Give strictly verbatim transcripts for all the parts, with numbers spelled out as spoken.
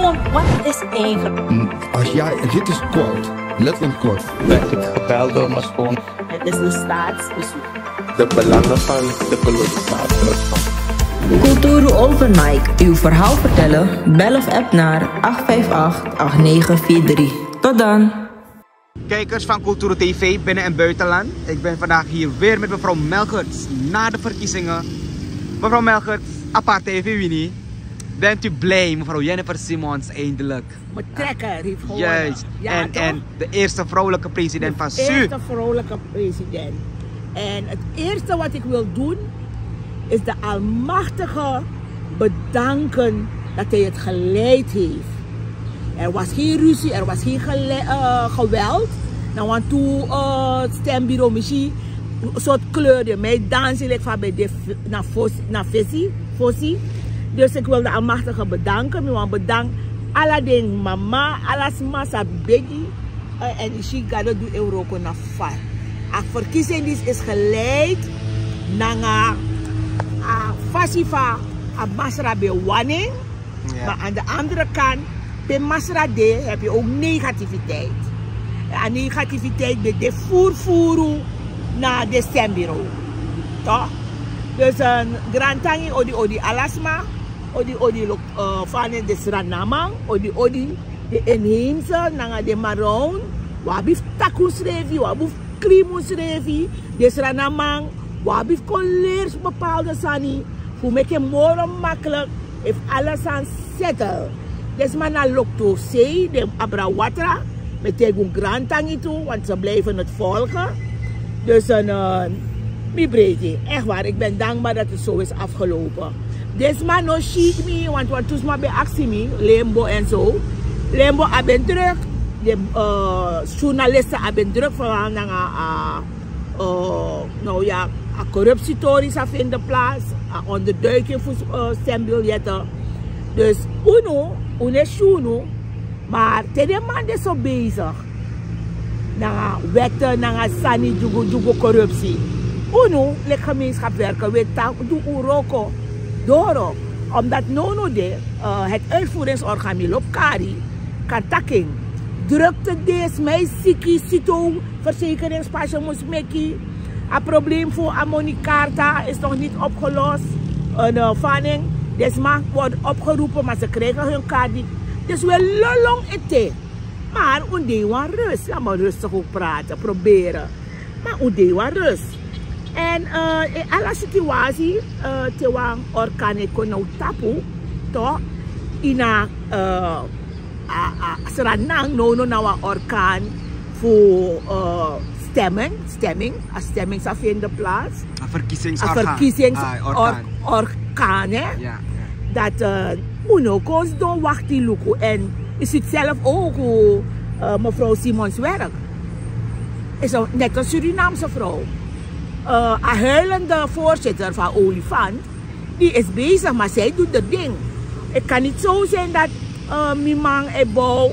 Wat is eigenlijk? Mm, als jij, dit is quote, letterlijk quote. Werd ik gebeld door mijn schoon. Het is een staatsbezoek. De belangen van de kolonisator. Kulturu Open Mic, uw verhaal vertellen? Bel of app naar acht vijf acht, acht negen vier drie. Tot dan! Kijkers van Kulturu T V binnen en buitenland. Ik ben vandaag hier weer met mevrouw Melgerts na de verkiezingen. Mevrouw Melgerts, a partij fu wini. Bent u blij, mevrouw Jennifer Simons, eindelijk? Mijn trekker heeft gewonnen. Juist. Ja, en, toch? En de eerste vrouwelijke president van Suriname. De eerste vrouwelijke president. En het eerste wat ik wil doen, is de Almachtige bedanken dat hij het geleid heeft. Er was geen ruzie, er was geen gele- eh, geweld. Na wantu uh, stembureau, mi si soort kleur die mij dansi, like van bij de f- na fos- na fesi, fosi. Dus ik wil de Almachtige bedanken. Mi wan bedank ala den mama, ala sma sa begi. Eh, en yu si Gado du en wroko na fa. A verkiezing disi is geleid nanga a fasi fa a masra ben wani en. Ja. Maar aan de andere kant, pe masra de, heb je ook negativiteit. A negativiteit ben de furu furu na den stembureau. Toch? Dus een grand tangi odi odi ala sma, odi odi lo- eh, fan den Srananman, odi odi den inheemse nanga den Maroon. Wi abi fu taki unsrefi, wi abi fu klin unsrefi. Den Srananman, wi abi fu kon leri bepaalde sani fu meki en moro makkelijk, efu ala sani settle. Den sma na loktu sei, den abra watra. Mi e taigi un grand tangi tu, want ze blijven het volgen. Dus eh, mi breiti. Echt waar, ik ben dankbaar dat het zo is afgelopen. Den sma no si mi, want wantu sma ben aksi mi, Limbo en zo. Limbo a ben druk. Den eh, journalisten a ben druk, vooral nanga a, eh, nou ja, a corruptietori sa vinden plaats, a onderduiking fu eh, stembiljetten. Dus unu, unu e si unu, maar te den man de so bezig nanga wetten, nanga sani, dyugu dyugu, corruptie. Unu, leki gemeenschap werken, wi e taki du un wroko doro. Omdat now now de eh, het uitvoeringsorgaan, mi lobi kari, kan taki en. Drukte de, sma e siki, sito, verzekeringspasje mus meki. A probleem fu a monikarta is nog niet opgelost. En eh, fanning, den sma worden opgeroepen, maar ze krijgen hun kaart niet. Dus wi e lon lon ete. Maar un de wan rust, laat me rustig ook praten, proberen. Maar un de wan rust. En eh, in ala situatie, eh, te wan orkaan e kon na un tapu, toch? Ini a eh, a, a Sranan now now na wan orkaan fu eh, stemming, stemming, a stemming sa vinden plaats. A verkiezingsorgaan. A verkiezings- Ah, orgaan. Or- orgaan, hè? Ja, ja. Dat eh, unu kon sidon wakti luku. En u ziet zelf ook hoe eh, mevrouw Simons werk. Is een, net een Surinaamse vrouw. Eh, a huilende voorzitter van Olifant, die is bezig, maar zij doet de ding. Het kan niet zo zijn dat eh, mi man e bow,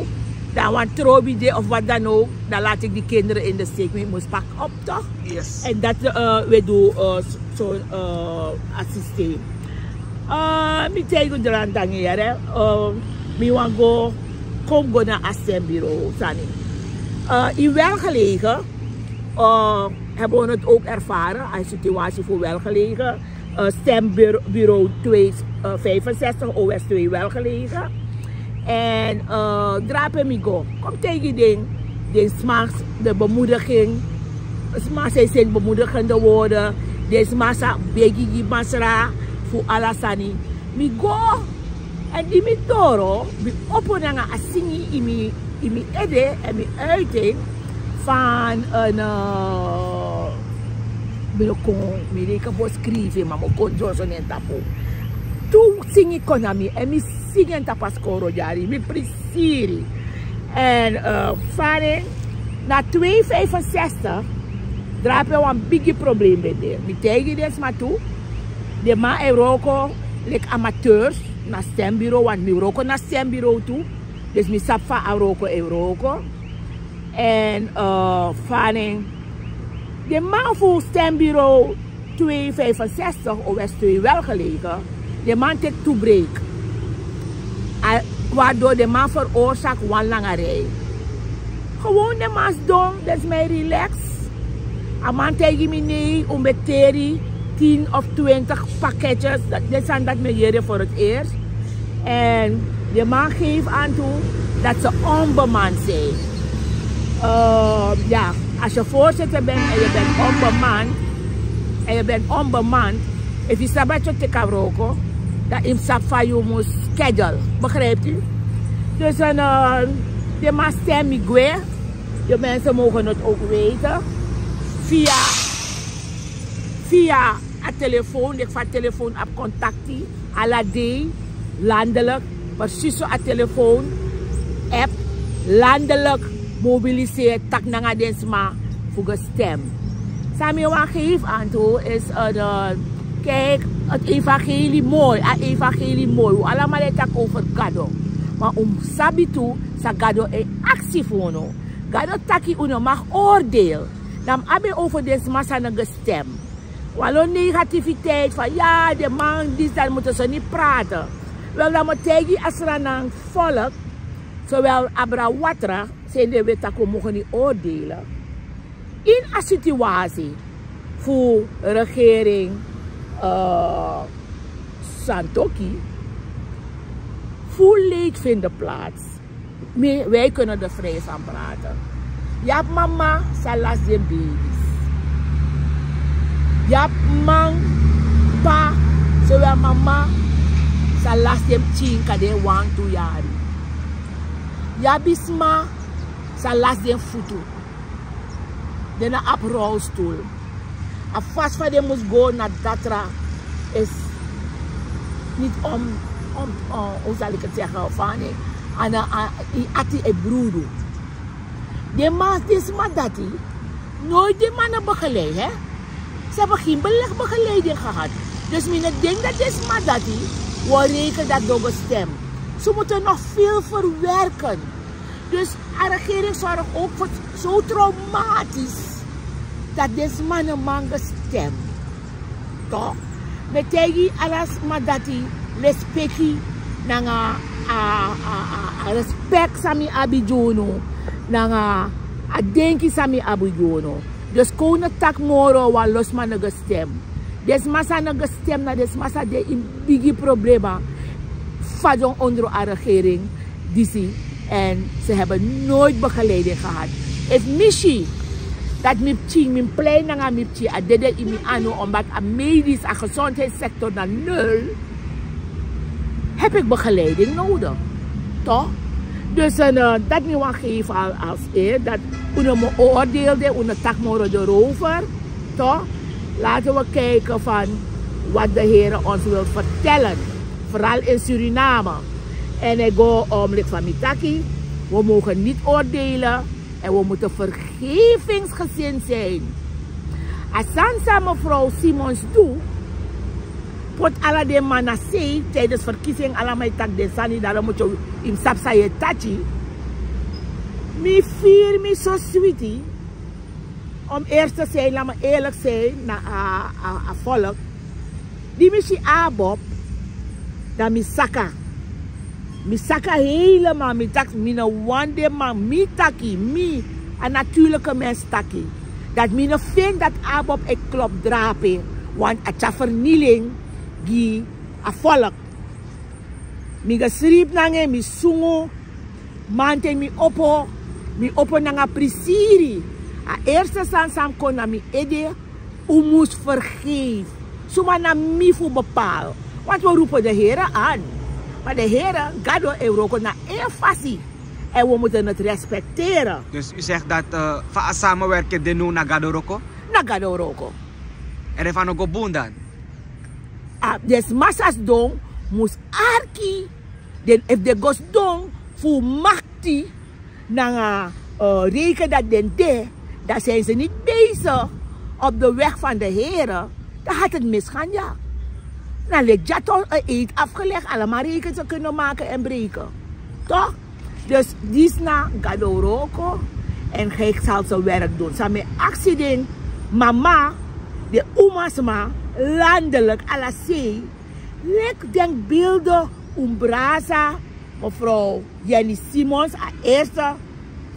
dan wan trobi de of wat dan ook, dan laat ik die kinderen in de steek. Mi mus pak op, toch? Yes. En dat eh, we doen eh, zo eh, a systeem. Eh, mi taigi un drantangi yere, eh, mi wan go, kon go na a stembureau sani. Eh, in Welgelegen eh, hebben we het ook ervaren, a situatie voor Welgelegen. Eh, stembureau twee, eh, vijfenzestig, O S twee Welgelegen. En eh, drape mi go. Kon mi taigi den, den sma, de bemoediging. Sma sa e seni bemoedigende woorden. Den sma sa begi gi masra fu ala sani. Mi go. En di mi doro, mi opo nanga a singi ini mi, ini mi ede, en mi uit en van een eh, mi no kon, mi reken fu skrifi, ma mi o kon dyonson na en tapu. Tu singi kon na mi, en mi singi en tapu a skoro dyari, mi prisiri. En eh, fanning, na twee vijfenzestig, drape wan bigi probleem ben de. Mi taigi den sma tu, den man e wroko leki amateurs na stembureau, want mi wroko na stembureau tu. Dus mi sabi fa a wroko e wroko. En eh, fanning, den man fu stembureau twee vijfenzestig, O S twee Welgelegen, den man teki tu break. A Waardoor de man veroorzaakt wan lange rij. Gewoon de man sidon, dat is mijn relax. A man taigi mi: nee, un beteri tin of twintig pakketjes. Dat dit zijn dat me yere voor het eerst. En de man geeft aan toe dat ze onbemand zijn. Ehm, ja, als je voorzitter bent en je bent onbemand, en je bent onbemand, efu yu sabi dati yu o teki a wroko, dan yu mus sabi fa yu mus schedule. Begrijpt u? Dus een, eh, de man stem mi gwe. De mensen mogen het ook weten. Via, via a telefoon, leki fa a telefoon abi kontakti, ala dei, landelijk, precies so a telefoon, app, landelijk, mobiliseer, taki nanga den sma fu go stem. San mi wani geef aan toe is, eh, de, kijk, het evangelie mooi, a evangelie mooi. Un alamala e taki over Gado. Ma un mus sabi tu san Gado e aksi fu unu. Gado taki un no mag oordeel. Dan mi abi over den sma san no go stem. Wan lo negativiteit van: ja, de man disi, dan moeten ze niet praten. Wel, dan mi taigi a Sranan volk, zowel Abra Watra, zijn de wet dat we mogen niet oordelen. In a situatie fu regering, eh, Santokhi, fu leed vinden plaats. Mi, wij kunnen er vrij van praten. Yu abi mama san lasi den baby's. Yu abi man, pa, zowel mama san lasi den pikin kande wan tu yari. Yu abi sma san lasi den futu. Den no abi rolstoel. A fasi fa den mus go na datra is niet om, om, om, hoe zal ik het zeggen, van, eh, aan, aan, yu ati e brudu. Den man, den sma dati, nooit den man no begeleid, hè? Ze hebben geen beleg begeleiding gehad. Dus mi no denk dat den sma dati, wi reken dat den o go stem. Ze moeten nog veel verwerken. Dus a regering zorg ook voor zo traumatisch dat den sma no man go stem. Toch? Mi e taigi ala sma dati, lespeki nanga a, a, a, a respect san mi abi gi unu, nanga a denki san mi abi gi unu. Dus kon un no taki moro wan lo sma no go stem. Den sma san no go stem na den sma san de ini bigi problema, fadon ondro a regering disi, en ze hebben nooit begeleiding gehad. Efu mi si dat mi pikin, mi plein nanga mi pikin a dede ini mi anu, omdat a medisch, a gezondheidssector na nul, heb ik begeleiding nodig. Toch? Dus, eh, dat mi wani geef al als eer, dat un no mus oordeel, un no taki moro erover. Toch? Laten we kijken van wat de Heer ons wil vertellen. Vooral in Suriname. En ik go om lid van mi taki, we mogen niet oordelen en we moeten vergevingsgezind zijn. A sani san mevrouw Simons du, poti ala den man na sei, tijdens verkiezing alamala e taki den sani, dan mus yu sabi san yu e taki. Mi firi mi so switi. Om eerst te zijn, laat me eerlijk zijn, na a, a, a volk. Di mi si ABOP, dan mi saka. Mi saka helemaal, mi taki, mi no wani den man, mi taki, mi, a natuurlijke mens taki. Dat mi no vind dat ABOP e klop drape, want a tyari vernieling gi a volk. Mi go sribi nanga en, mi sungu, mamanten mi opo, mi opo nanga prisiri. A eerste sani san kon na mi ede, un mus vergeef. Suma na mi fu bepaal. Want we roepen de Heer aan. Maar de Heer, Gado, e wroko na en fasi. En we moeten het respecteren. Dus u zegt dat, eh, fa a samenwerking de no na Gado wroko? Na Gado wroko. En efu a no go bun dan? A, den sma san sidon mus arki. Den, efu den go sidon fu makti nanga, eh, reken dat den de, dan zijn ze niet bezig op de weg van de Heer, dan gaat het misgaan, ja. Na leki dyaso, eh, eet afgelegd, allemaal rekens ze kunnen maken en breken. Toch? Dus disi na Gado wroko en hij zal zijn werk doen. San mi e aksi den mama, den umasma, landelijk, ala sei, leki denkbeelden, un brasa, Mevrouw Jenny Simons, a eerste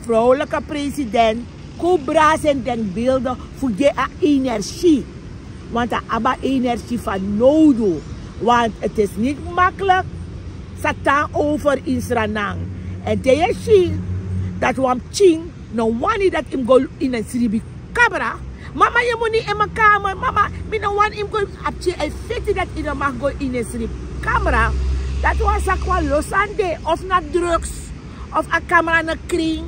vrouwelijke president, kon brasi en denkbeelden fu gi a energie. Want a abi energie van nodig. Want het is niet makkelijk. Satan over in Sranan. En te je ziet dat wan pikin no wani dat im go in een sribi kamra. Mama, je moet niet in mijn kamer. Mama, mi no wani im go in a pikin e fiti dat yu no mag go in een sribi kamra. Dat wan saki wan lo sani de, of na drugs, of a kamra na kring,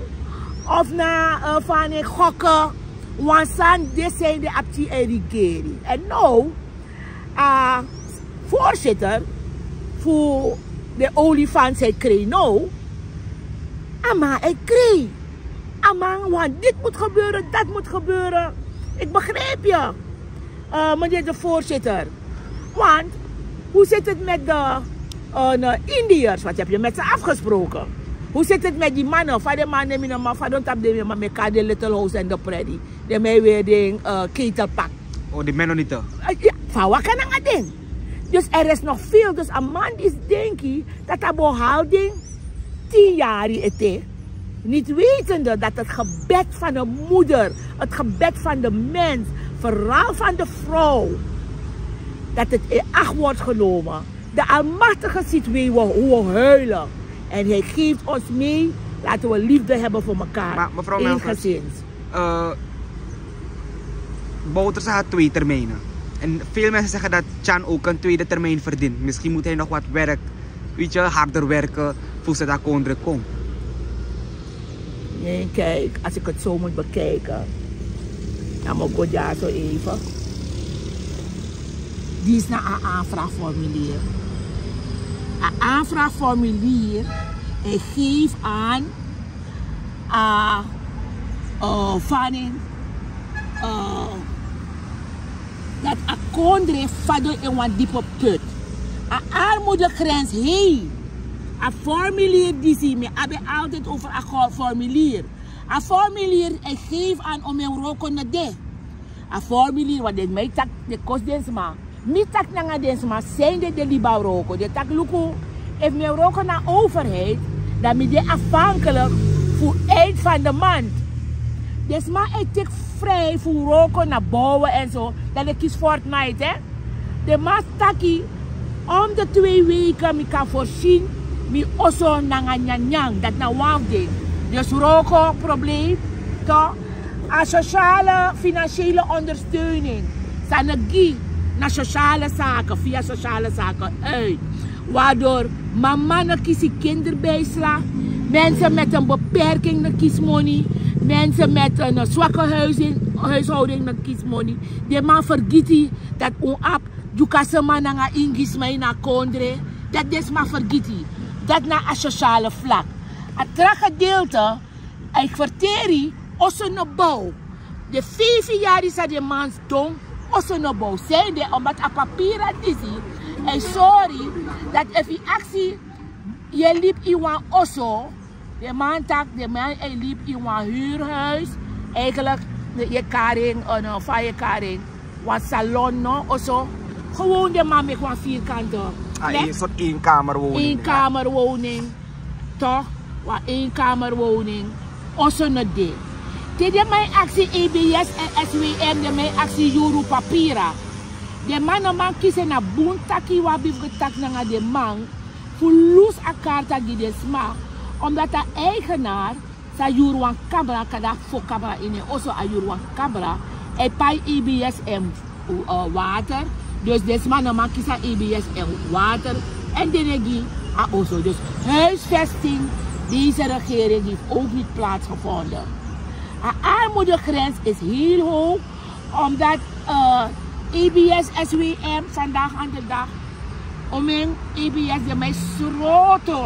of na uh, van een gokken. Wan sani de zijn de a pikin e regeri. En now, a voorzitter fu de olifant zei krei now. A man e krei. A man want dit moet gebeuren, dat moet gebeuren. Ik begrijp je, uh, meneer de voorzitter. Want hoe zit het met de uh, Indiërs? Wat heb je met ze afgesproken? Hoe zit het met die mannen? Van de mannen, mijn man, van de tap de mijn man, met de Little House en de Pretty. De mij weer ding uh, ketelpak. Oh, die Mennonieten. Uh, ja, van wat kan ik ding? Dus er is nog veel. Dus een man die denkt dat hij behaalt ding tien jaar ete. Niet wetende dat het gebed van de moeder, het gebed van de mens, vooral van de vrouw, dat het in acht wordt genomen. De Almachtige ziet wie we, hoe we huilen. En hij geeft ons mee, laten we liefde hebben voor elkaar. Maar mevrouw Melkers, gezins. Uh, Bouterse had twee termijnen. En veel mensen zeggen dat Chan ook een tweede termijn verdient. Misschien moet hij nog wat werk, weet je, harder werken voor ze daar kon drukken. Nee, kijk, als ik het zo moet bekijken, dan moet ik daar zo even. Dit is naar een aanvraagformulier. Een aanvraagformulier en geef aan a uh, fanning uh, dat a kondre fadon in wan diepe put. A armoedegrens, hei. A formulier die zie me, a ben altijd over a formulier. A formulier en geef aan om en roko na de. A formulier wat den mij tak de kost den sma. Mi taki nanga den sma, zijn de de liba wroko. Den taki luku, efu mi e wroko na overheid, dan mi de afhankelijk fu eind van de maand. Den sma e teki vrij fu wroko na bouwen en zo, dan den kisi fortnight, hè. Den man taki, om de twee weken mi kan voorzien mi oso nanga nyanyan, dat na wan fu den. Dus wroko probleem, toch? A sociale financiële ondersteuning san gi na sociale zaken, via sociale zaken uit, waardoor mama no kisi kinderbijslag, mensen met een beperking no kisi moni, mensen met een zwakke huis in, huishouding no kisi moni. Den man vergiti dat un abi dyukasma nanga ingisma ini a kondre, dat den sma vergiti. Dat na a sociale vlak. A tra gedeelte, a e verteri oso no bow. De feifi yari san den man sidon, oso no bow. Zijn de, omdat a papira disi e sori dat efu yu aksi yu e libi ini wan oso, den man taki den man e libi ini wan huurhuis. Eigenlijk yu e kari en, fa yu e kari en, wan salon, no, oso. Gewoon den man meki wan vierkante. Ah, een soort eenkamerwoning. Eenkamerwoning. Toch, wan eenkamerwoning. Oso no de. Te den man e aksi E B S en S W M, den man e aksi yuru papira. Den man no man kisi en. Na bun taki wi abi fu taki nanga den man fu lusu a karta gi den sma, omdat a eigenaar san yuru wan kamra, kaba fo kamra ini en oso, a yuru wan kamra, a e pai E B S en uh, water. Dus den sma no man kisi a E B S en water. En den e gi a oso. Dus huisvesting, deze regering heeft ook niet plaatsgevonden. A armoedegrens is heel hoog, omdat uh, E B S, S W M vandaag aan de dag, om en E B S de meest grote,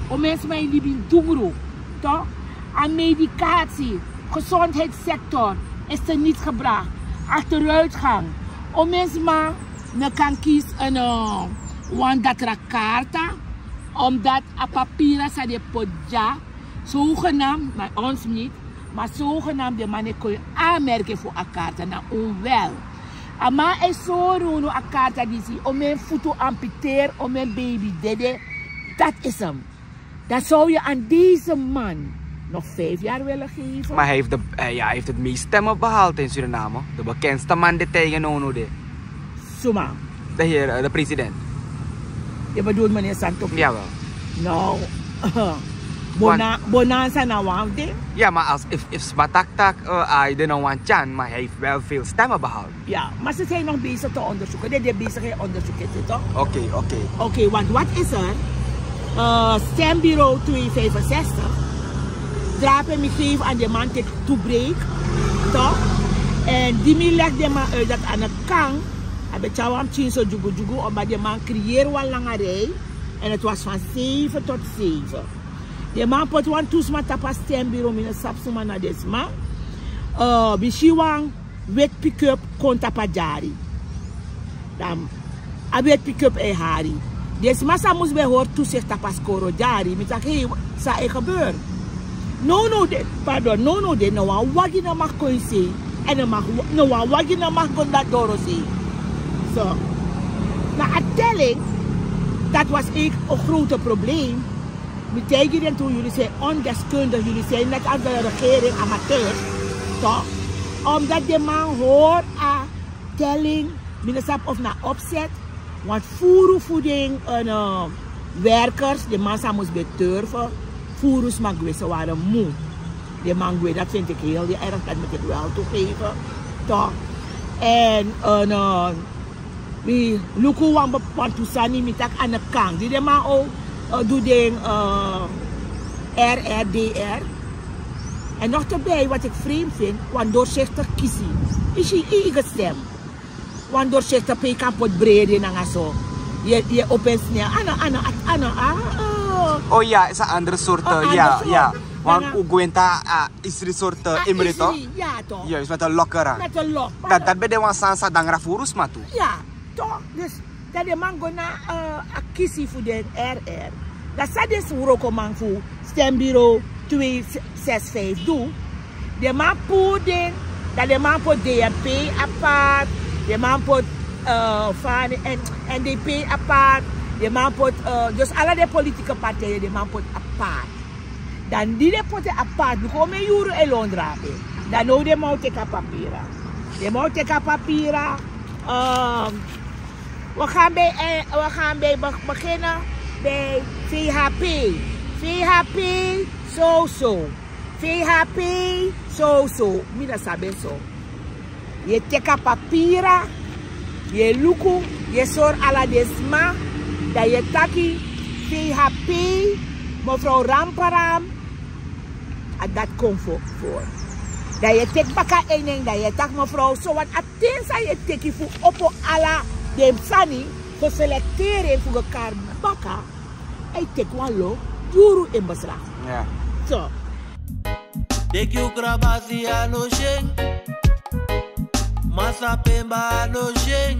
om en sma e libi dungru, toch? Aan medicatie, gezondheidssector is er niet gebracht. Achteruitgang. Om en sma no kan kisi een uh, wan datra karta, omdat a papira san den poti dya, zogenaamd, maar ons niet, maar zogenaamd den man e kon yu aanmerken fu a karta, na un wel. A man e sori unu a karta disi, om en futu amputeri, om en baby dede, dat is hem. Dan zou je aan deze man nog vijf jaar willen geven? Maar hij heeft, de, eh, ja, hij heeft het meest stemmen behaald in Suriname. De bekendste man dit tegen Nono de. Suma? De heer, eh, de president. Je bedoelt meneer Santopin? Jawel. Nou, Bona, Bonanza na wan ding. Ja, maar als, if, if sma taki tak, eh, hij de no wan tyan, maar hij heeft wel veel stemmen behaald. Ja, maar ze zijn nog bezig te onderzoeken. Dit, dit bezig in onderzoek is het toch? Oké, oké. Oké, want wat is er? Eh, stembureau twee vijfenzestig. Drape mi geef aan de man te toebreek. Toch? En die mi legt de man uit dat aan de kang. Hij betjawam chinso jugu jugu, omdat de man creëer wan lange rij. En het was van zeven tot zeven. De man poti wan tu sma tapu a stembureau, mi no sabi suma na den sma. Eh, mi si wan weti pick-up kon tapu a dyari. Dan a weti pick-up e hari. Den sma san mus ben hori tu seti tapu a skoro dyari. Mi taki, hei, san e gebeur? Nownow de, pardon, nownow de, no wan wagi no mag kon yu sei. En no mag, no wan wagi no mag kon dati dorosei. So, na a telling, dat was een, een grote probleem. Mi taigi den tu, jullie zijn ondeskundig, jullie zijn net als de regering amateurs, toch? Omdat den man hori a telling, mi no sabi of na opzet, want furu fu den, eh, werkers, den man san mus ben turfu, furu sma gwe, ze waren moe. Den man gwe, dat vind ik heel erg, dat moet ik wel toegeven, toch? En, eh, mi luku wan be-, wan tu sani, mi taki aan de kant. Di den man o, eh, du den, eh, R R D R. En nog erbij, wat ik vreemd vind, wan doorzichtig kisi. Yu si, yu, yu gestem. Wan doorzichtig pe yu kan poti brede nanga so. Yu, yu open snel. Ano, ano, ano, ah, eh. Oh ja, is een andere soort, eh, ja, ja. Wan u gwenta, ah, isri soort, eh, imri, toch? Isri, ja, toch. Juist, met een lokker aan. Met een lok. Dat, dat ben de wan sani san dangra furu sma tu. Ja, toch. Dus, dan den man go na, eh, a kisi fu den R R. Dan san den wrokoman fu stembureau twee zes vijf du. Den man puru den, dan den man poti D M P apart, den man poti, eh, fani, en, N D P apart, den man poti, eh, dus ala den politieke partijen, den man poti apart. Dan di den poti apart, luku omeni yuru e lon drape. Dan now den man o teki a papira. Den man o teki a papira, ehm, we gaan bij, eh, we gaan bij be-, beginnen bij V H P. V H P, zo, zo. V H P, so, so, mi no sabi en so. Yu e teki a papira, yu e luku, yu e sori ala den sma, dan yu e taki V H P, mevrouw Ramparam, a dati kon fu, fu. Dan yu e teki baka en nen, dan yu e taki mevrouw so, want a ten san yu e teki fu opo ala den sani, fu selekteri en fu go kari baka. A e teki wan lo yuru in beslag. Ja. So. Teki un krabasi a no syen. Masa pemba a no syen.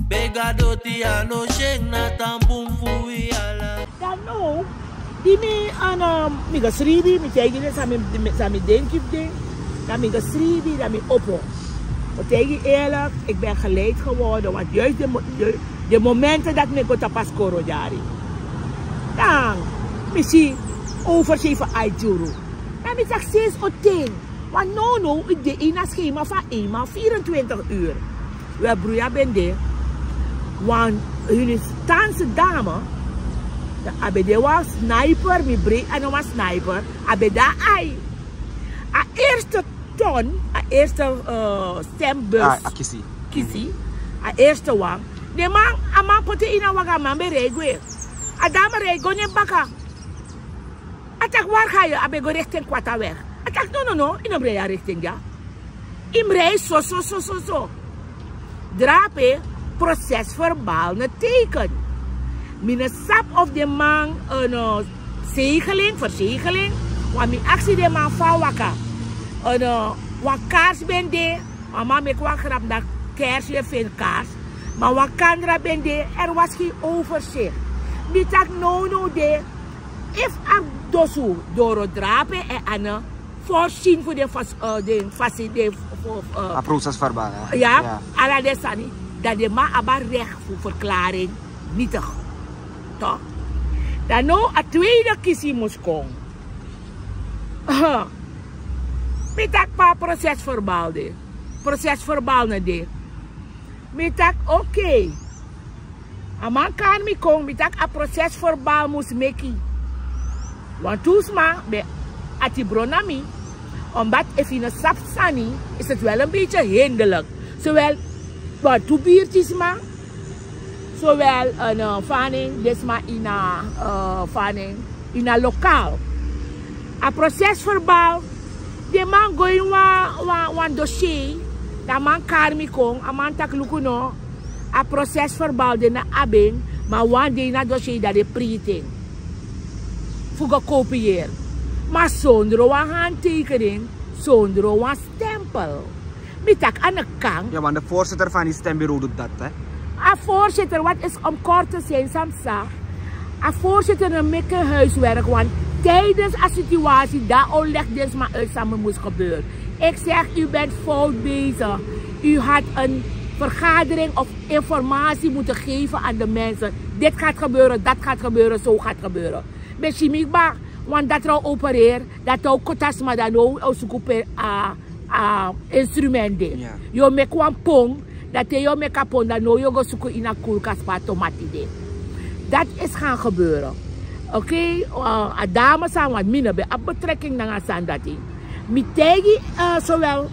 Bega doti a no syen, na tan bun fu wi ala. Dan now, di mi, eh, mi go sribi, mi taigi den san mi, san mi denki fu den. Dan mi go sribi, dan mi opo. Mi taigi yu eerlijk, ik ben geleid geworden, want juist de mo-, de, de momenten dat mi go tapu a skoro dyari. Dan, mi si, over zeven a yuru. Dan mi taki sinds o ten. Want now, now, yu de ini a schema van eenmaal vierentwintig uur. We bruya ben de. Wan Hindustaanse dame. Dan a ben de wan sniper, mi brei a no wan sniper. A ben de a ai. A eerste ton, a eerste, eh, stembus. Ah, a kisi. Kisi. A eerste wan. Den man, a man poti en ini a wagen, a man ben rei gwe. A dame rei go na en baka. A taki waar ga je, a ben go richting Kwattaweg. A taki no, no, no, yu no mus rei a richting dya. Yu mus rei so, so, so, so, so. Drape, procesverbaal na teken. Mi no sabi of den man, eh, no, zegeling, verzegeling. Want mi aksi den man fa a waka. Eh, no, wan kars ben de, a man meki wan grap dati kers, yu e feni kars. Ma wan kandra ben de, er was geen overzicht. Mi taki now, now de, efu a dosu doro drape, en a no voorzien fu den fas-, eh, den fasi, den fu, fu, eh, a procesverbaal, ja. Ja, ala den sani. Dan den man abi a recht fu verklaring nietig. Toch? Dan now a tweede kisi mus kon. Mi taki pa a proses verbal de. Proses verbal na de. Mi taki oké. A man kari mi kon, mi taki a proses verbal mus meki. Wantu sma ben ati bron na mi. Omdat efu yu no sabi sani, is het wel een beetje hinderlijk. Zowel wantu birtisma, zowel een uh, fanning, desma ina uh, fanning, ina lokaal. A proses verbal, de man go in wan, wan, wan dossier, dan man kari mi kon, a man taki luku no, a proses verbal de na abing, ma wan de na dossier dat de priting. Fu go kopieer. Ma sondro wan handtekening, sondro wan stempel. Mi taki a no kan. Ja, want de voorzitter van die stembureau doet dat, hè? A voorzitter, wat is om kort te zijn, Samsa? A voorzitter no meki huiswerk, want tijdens a situatie, daar overleg dit maar uit samen moest gebeuren. Ik zeg, u bent fout bezig. U had een vergadering of informatie moeten geven aan de mensen. Dit gaat gebeuren, dat gaat gebeuren, zo gaat gebeuren. Misschien niet, maar, want dat er opereert, dat ook kotasma dan ook, ook zoeken per a a instrument de. Yu o meki wan pon, dan te yu o meki a pon, dan now yu o go suku ini a koelkast pe a tomati de. Dati e si kan gebeuren. Oké, a dame san, want mi no ben abi betrekking nanga a sani dati. Mi taigi sowel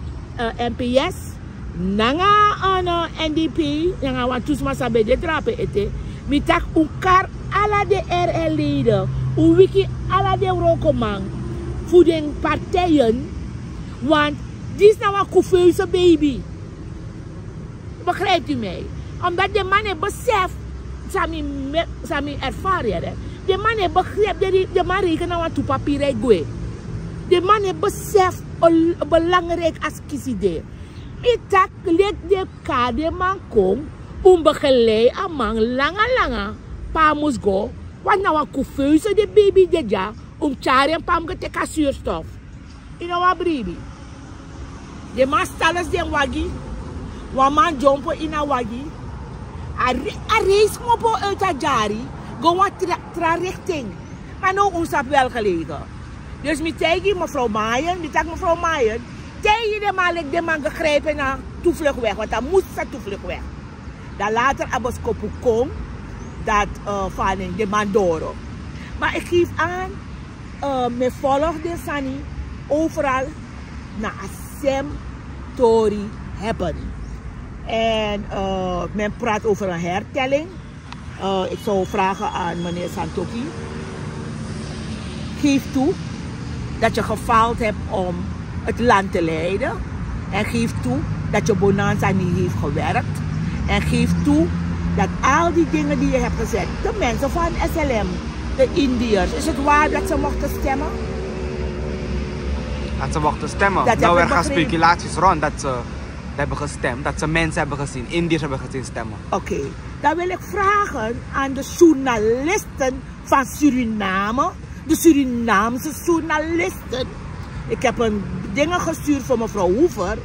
N P S nanga N D P, nanga wantu sma san ben de drape ete. Mi taki un kari ala den R L-leden, un wiki ala den wrokoman fu den partijen. Want disi na wan kufeuze baby. Begrijpt u mij? Omdat den man e besef, san mi erfari, den man e begrijp, den man reken na wantu papiri e gwe. Den man e besef belangrijk a kisi de. Mi taki leki den kari den man kon, un begeleid a man langa langa pe a mus go. Want na wan kufeuze den baby de dya, un mus tyari en pe a mus go teki a zuurstof. Yu no wan bribi. Den man stalesi den wagi. Wan man dyompo ini a wagi. A reisi kmopo uiti a dyari go wan tra rikting. Ma now un sabi wel gelegen. Dus mi taigi mevrouw Mayen, mi taki mevrouw Mayen, taigi den man leki den man gegrijpen na tu vluchtweg, want a mus sa tu vluchtweg. Dan later a boskopu kon dat fani den man doro. Maar ik geef aan, men volg den sani overal na a sem tori happen. En men praat over een hertelling. Ik zou vragen aan meneer Santoki. Geef toe dat je gefaald hebt om het land te leiden. En geef toe dat je bonanza niet heeft gewerkt. En geef toe dat al die dingen die je hebt gezegd, de mensen van S L M, de Indiërs, is het waar dat ze mochten stemmen? Dat ze mochten stemmen. Nou, er gaan speculaties rond dat ze hebben gestemd, dat ze mensen hebben gezien, Indiërs hebben gezien stemmen. Oké, dan wil ik vragen aan de journalisten van Suriname, de Surinaamse journalisten. Ik heb een dingen gestuurd voor mevrouw Hoever.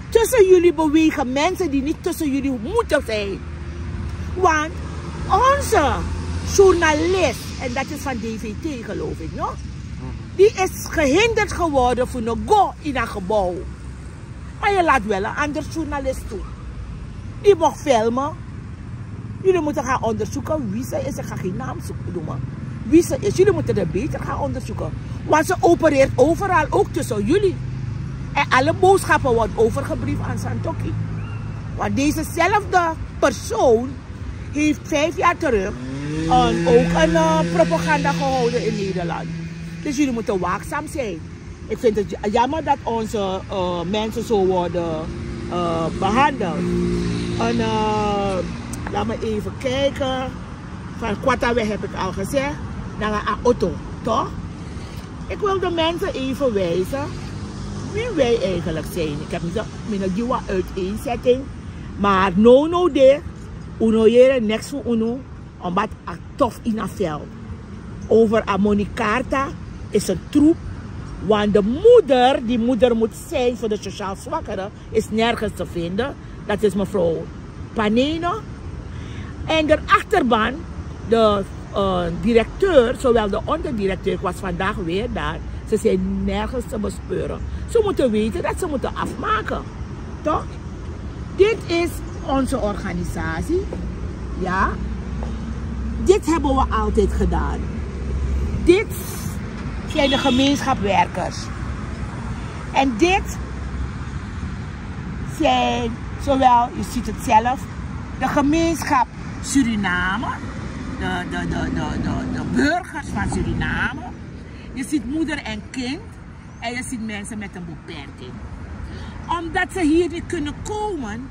Tussen jullie bewegen mensen die niet tussen jullie moeten zijn. Want onze journalist, en dat is van D V T geloof ik, no? Die is gehinderd geworden voor no go in een gebouw. Maar je laat wel een ander journalist toe. Die mocht filmen. Jullie moeten gaan onderzoeken wie ze is. Ik ga geen naam zoeken, noemen. Wie ze is. Jullie moeten het beter gaan onderzoeken. Want ze opereert overal, ook tussen jullie. En alle boodschappen worden overgebriefd aan Santoki. Want dezezelfde persoon heeft vijf jaar terug een, ook een uh, propaganda gehouden in Nederland. Dus jullie moeten waakzaam zijn. Ik vind het jammer dat onze uh, mensen zo worden uh, behandeld. En uh, laat me even kijken. Van Kwataweg heb ik al gezegd. Naar een auto, toch? Ik wil de mensen even wijzen wie wij eigenlijk zijn. Ik heb niet een uiteenzetting. Maar no no de, uno jere niks voor uno. Omdat a tof in a vel. Over a monikarta is een troep. Want de moeder, die moeder moet zijn voor de sociaal zwakkeren, is nergens te vinden. Dat is mevrouw Paneno. En de achterban, de uh, directeur, zowel de onderdirecteur, ik was vandaag weer daar. Ze zijn nergens te bespeuren. Ze moeten weten dat ze moeten afmaken. Toch? Dit is onze organisatie. Ja. Dit hebben we altijd gedaan. Dit zijn de gemeenschapwerkers. En dit zijn zowel, je ziet het zelf, de gemeenschap Suriname, de, de, de, de, de, de burgers van Suriname. Je ziet moeder en kind en je ziet mensen met een beperking. Omdat ze hier niet kunnen komen,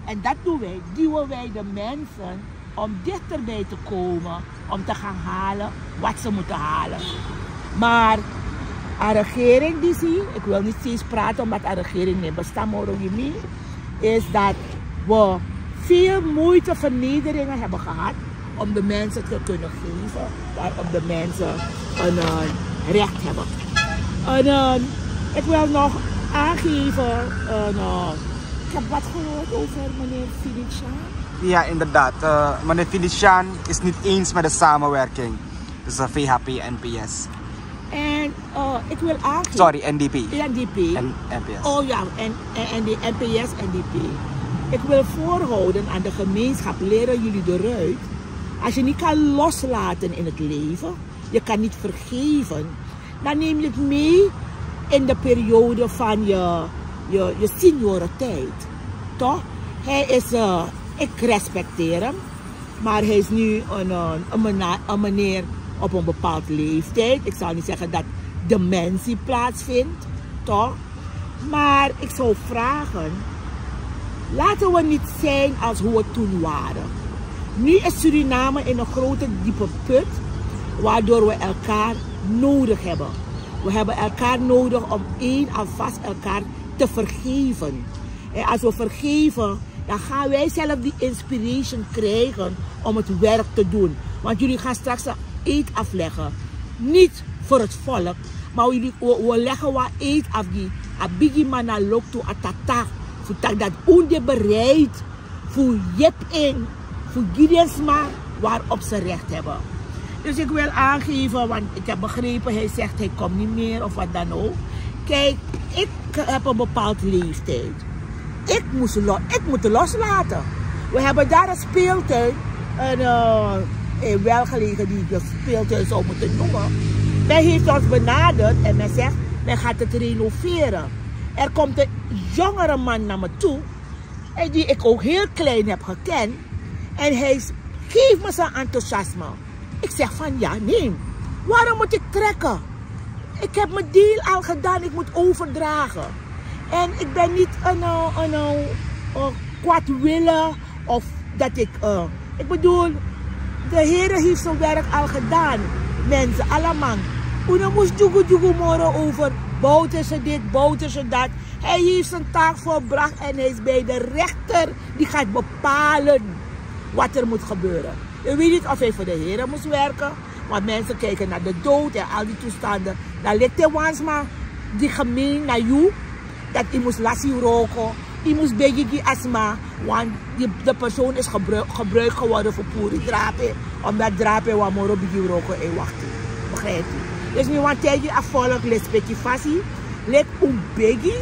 en dat doen wij, duwen wij de mensen om dichterbij te komen, om te gaan halen wat ze moeten halen. Maar a regering die zie, ik wil niet steeds praten omdat a regering niet bestaat, maar is dat we veel moeite, vernederingen hebben gehad om de mensen te kunnen geven waarop de mensen een uh, recht hebben. En uh, ik wil nog aangeven, uh, ik heb wat gehoord over meneer Felician. Ja, inderdaad. Uh, meneer Felician is niet eens met de samenwerking tussen V H P en N P S. En uh, ik wil aangeven... Sorry, N D P. N D P. En N P S. Oh ja, en, en, en de N P S, N D P. Ik wil voorhouden aan de gemeenschap, leren jullie eruit. Als je niet kan loslaten in het leven, je kan niet vergeven, dan neem je het mee in de periode van je, je, je seniorentijd. Toch? Hij is, uh, ik respecteer hem. Maar hij is nu een, een, een meneer op een bepaald leeftijd. Ik zal niet zeggen dat dementie plaatsvindt, toch? Maar ik zou vragen, laten we niet zijn als hoe we toen waren. Nu is Suriname in een grote diepe put, waardoor we elkaar nodig hebben. We hebben elkaar nodig om één alvast elkaar te vergeven. En als we vergeven, dan gaan wij zelf die inspiration krijgen om het werk te doen. Want jullie gaan straks een eed afleggen. Niet voor het volk, maar we, we leggen een eed af die a bigi man na loktu a tata. Fu taki dat un de bereid fu yepi en, fu gi den sma waarop ze recht hebben. Dus ik wil aangeven, want ik heb begrepen, hij zegt hij komt niet meer of wat dan ook. Kijk, ik heb een bepaald leeftijd. Ik moest, lo ik moet loslaten. We hebben daar een speeltuin, een, uh, een welgelegen die ik de speeltuin zou moeten noemen. Men heeft ons benaderd en men zegt, men gaat het renoveren. Er komt een jongere man naar me toe, en die ik ook heel klein heb gekend. En hij geeft me zijn enthousiasme. Ik zeg van ja, nee. Waarom moet ik trekken? Ik heb mijn deel al gedaan, ik moet overdragen. En ik ben niet een, een, een, een kwaadwillig of dat ik, uh, ik bedoel, de Heer heeft zijn werk al gedaan. Mensen, allemaal. Unu mus jugu jugu moro over Bouterse dit, Bouterse dat. Hij heeft zijn taak volbracht en hij is bij de rechter die gaat bepalen wat er moet gebeuren. U weet niet of hij voor de Heer moest werken, want mensen kijken naar de dood en al die toestanden. Dan ligt hij wansma die gemeen naar u, dat hij moest lasi wroko, hij moest begi asma, want die, de persoon is gebruik, gebruik geworden voor puri drape, omdat drape wamoro bigi wroko en wacht. Begrijpt u? Dus nu want tegen a volk respecti fasi, lik un begi,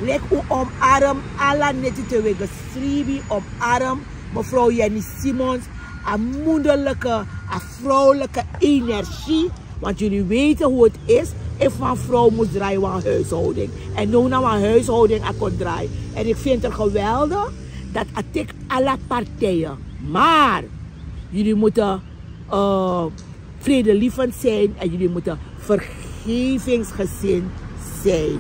lik un omarm, ala neti te wege sribi, omarm mevrouw Jenny Simons, a moederlijke, a vrouwelijke energie. Want jullie weten hoe het is. If een vrouw moet draaien van huishouding. En nu naar een huishouding a kon draaien. En ik vind het geweldig dat a tik alle partijen. Maar jullie moeten uh, vredelievend zijn en jullie moeten vergevingsgezind zijn.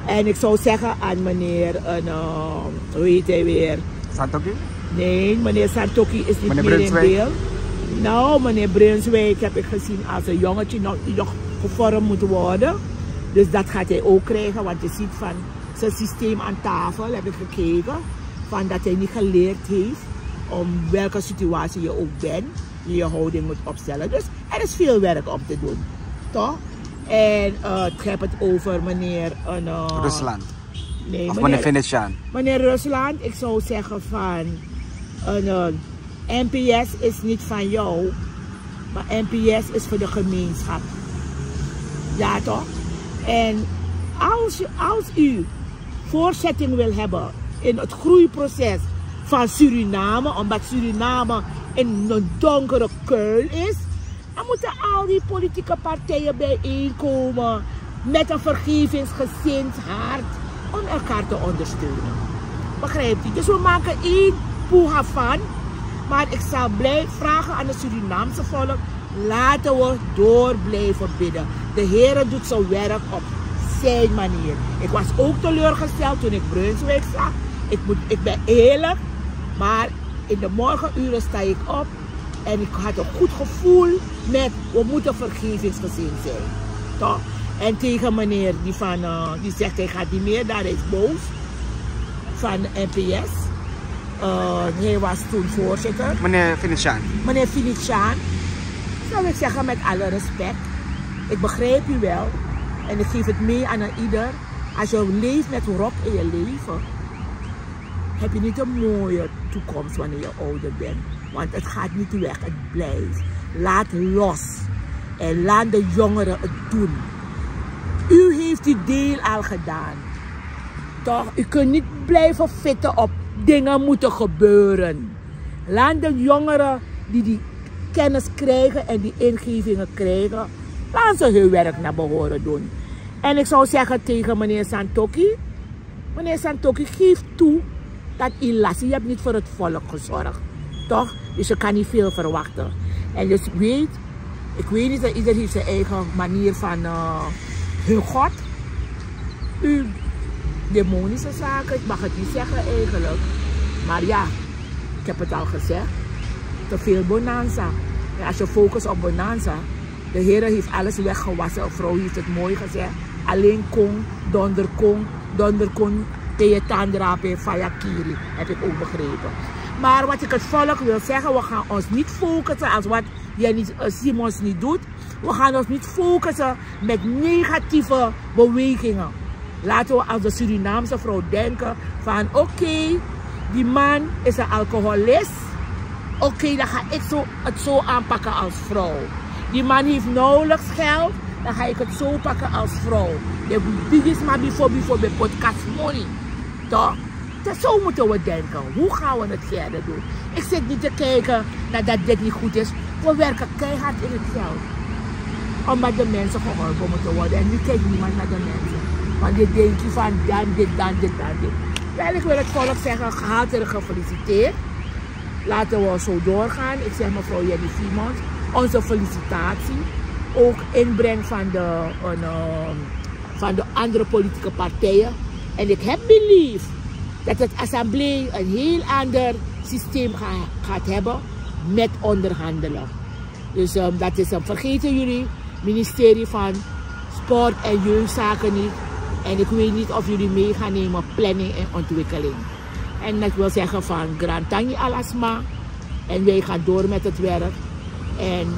En ik zou zeggen aan meneer, uh, hoe heet hij weer? Santoki? Nee, meneer Santoki is niet meer in beeld. Nou, meneer Brunswijk heb ik gezien als een jongetje nog, die nog gevormd moet worden. Dus dat gaat hij ook krijgen, want je ziet van zijn systeem aan tafel, heb ik gekeken, van dat hij niet geleerd heeft om welke situatie je ook bent, je je houding moet opstellen. Dus er is veel werk om te doen, toch? En uh, ik heb het over meneer uh, Rusland. Nee, of meneer Venetiaan. Meneer Rusland, ik zou zeggen van uh, N P S is niet van jou. Maar N P S is voor de gemeenschap. Ja, toch? En als, je, als u voorzetting wil hebben in het groeiproces van Suriname, omdat Suriname in een donkere kuil is, dan moeten al die politieke partijen bijeenkomen met een vergevingsgezind hart om elkaar te ondersteunen. Begrijpt u? Dus we maken één poeha van. Maar ik zal blijven vragen aan het Surinaamse volk: laten we door blijven bidden. De Heer doet zijn werk op zijn manier. Ik was ook teleurgesteld toen ik Brunswijk zag. Ik, moet, ik ben eerlijk, maar in de morgenuren sta ik op. En ik had een goed gevoel met: we moeten vergevingsgezind zijn. Toch? En tegen meneer die, van, eh, die zegt hij gaat niet meer, daar is boos. Van de N P S. Eh, hij was toen voorzitter. Meneer Finitian. Meneer Finitian. Zou ik zeggen met alle respect: ik begrijp u wel. En ik geef het mee aan een ieder. Als je leeft met wrok in je leven, heb je niet een mooie toekomst wanneer je ouder bent. Want het gaat niet weg, het blijft. Laat los. En laat de jongeren het doen. U heeft uw deel al gedaan. Toch, u kunt niet blijven fitten op dingen moeten gebeuren. Laat de jongeren die die kennis krijgen en die ingevingen krijgen, laat ze hun werk naar behoren doen. En ik zou zeggen tegen meneer Santoki: meneer Santoki, geef toe dat u last, u hebt niet voor het volk gezorgd. Toch? Dus je kan niet veel verwachten. En dus weet, ik weet niet, ieder heeft zijn eigen manier van, eh, hun God. U, demonische zaken, ik mag het niet zeggen eigenlijk. Maar ja, ik heb het al gezegd. Te veel bonanza. En als je focust op bonanza, de Heer heeft alles weggewassen. Een vrouw heeft het mooi gezegd: alleen kon, donder kon, donder kon, te je tandrape, faya kiri. Heb ik ook begrepen. Maar wat ik het volk wil zeggen: we gaan ons niet focussen als wat Jenny, eh, Simons niet doet. We gaan ons niet focussen met negatieve bewegingen. Laten we als de Surinaamse vrouw denken van: oké, die man is een alcoholist. Oké, dan ga ik zo, het zo aanpakken als vrouw. Die man heeft nauwelijks geld, dan ga ik het zo pakken als vrouw. De bigisma bifo bifo ben podcast money. Toch? Dus zo moeten we denken. Hoe gaan we het verder doen? Ik zit niet te kijken naar dat dit niet goed is. We werken keihard in het veld. Omdat de mensen geholpen moeten worden. En nu kijkt niemand naar de mensen. Want je denkt van dan dit, dan dit, dan dit. Wel, ik wil het volk zeggen: hartelijk gefeliciteerd. Laten we zo doorgaan. Ik zeg mevrouw Jenny Simons, onze felicitatie. Ook inbreng van de, eh, van de andere politieke partijen. En ik heb belief dat het assemblee een heel ander systeem ga-, gaat hebben met onderhandelen. Dus, ehm, dat is, ehm, vergeten jullie ministerie van Sport en Jeugdzaken niet. En ik weet niet of jullie mee gaan nemen planning en ontwikkeling. En ik wil zeggen van grantangi alasma. En wij gaan door met het werk. En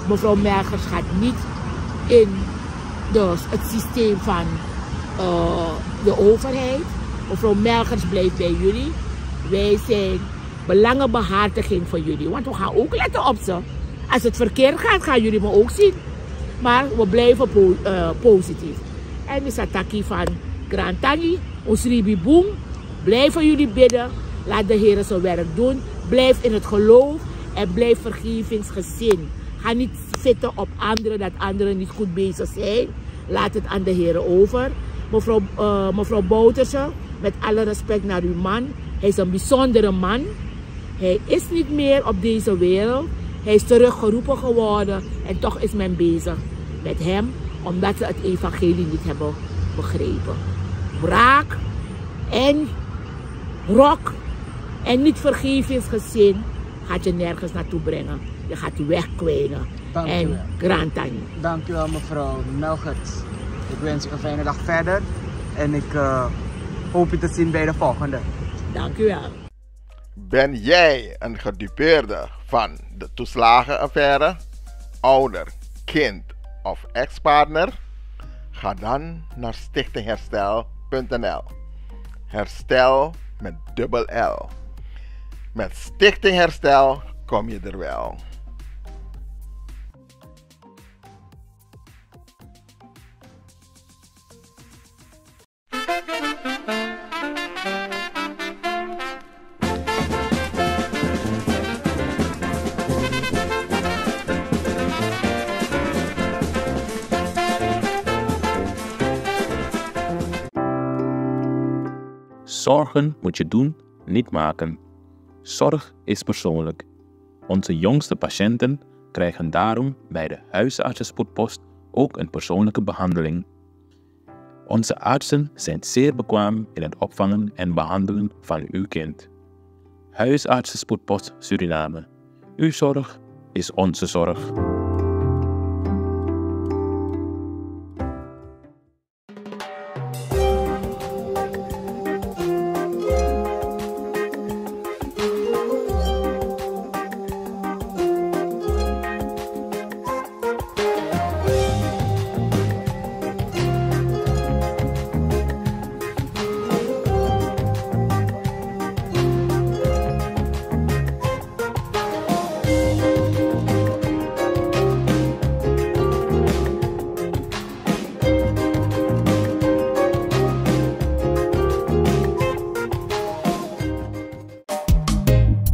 mevrouw Melgers gaat niet in de, het systeem van, eh, de overheid. Mevrouw Melgers blijft bij jullie. Wij zijn belangenbehartiging voor jullie. Want we gaan ook letten op ze. Als het verkeerd gaat, gaan jullie me ook zien. Maar we blijven po-, eh, positief. En mi sa taki van grantangi, un sribi bun, blijf voor jullie bidden. Laat de Heer zijn werk doen. Blijf in het geloof en blijf vergevingsgezind. Ga niet zitten op anderen dat anderen niet goed bezig zijn. Laat het aan de Heer over. Mevrouw, eh, mevrouw Bouterse, met alle respect naar uw man. Hij is een bijzondere man. Hij is niet meer op deze wereld. Hij is teruggeroepen geworden. En toch is men bezig met hem, omdat ze het evangelie niet hebben begrepen. Wraak en wrok en niet vergevingsgezin gaat je nergens naartoe brengen. Je gaat wegkwijnen. Dank u wel. En grantangi. Dank u wel, mevrouw Melgers. Ik wens u een fijne dag verder. En ik, eh, hoop u te zien bij de volgende. Dank u wel. Ben jij een gedupeerde van de toeslagenaffaire, ouder, kind of ex-partner? Ga dan naar stichting herstel punt n l. Herstel met dubbel L. Met Stichting Herstel kom je er wel. Zorgen moet je doen, niet maken. Zorg is persoonlijk. Onze jongste patiënten krijgen daarom bij de huisartsenspoedpost ook een persoonlijke behandeling. Onze artsen zijn zeer bekwaam in het opvangen en behandelen van uw kind. Huisartsenspoedpost Suriname. Uw zorg is onze zorg.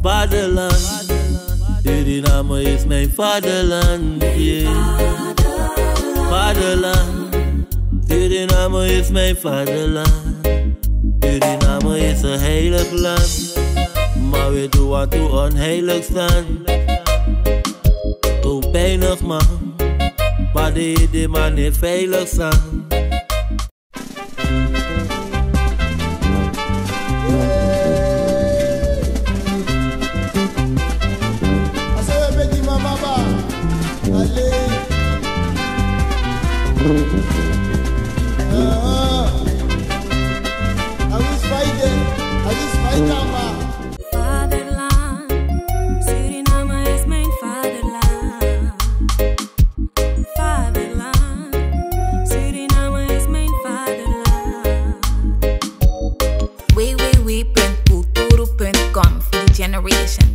Vaderland, Suriname is mijn vaderland, yeah. Vaderland, Suriname is mijn vaderland. Suriname is een heilig land, maar we doen wat u onheilig staan. O pijnig man, wat deed die man niet veilig staan. Vaderland, Suriname is mijn vaderland. Vaderland, Suriname is mijn vaderland. W W W punt kulturu punt com for the generation.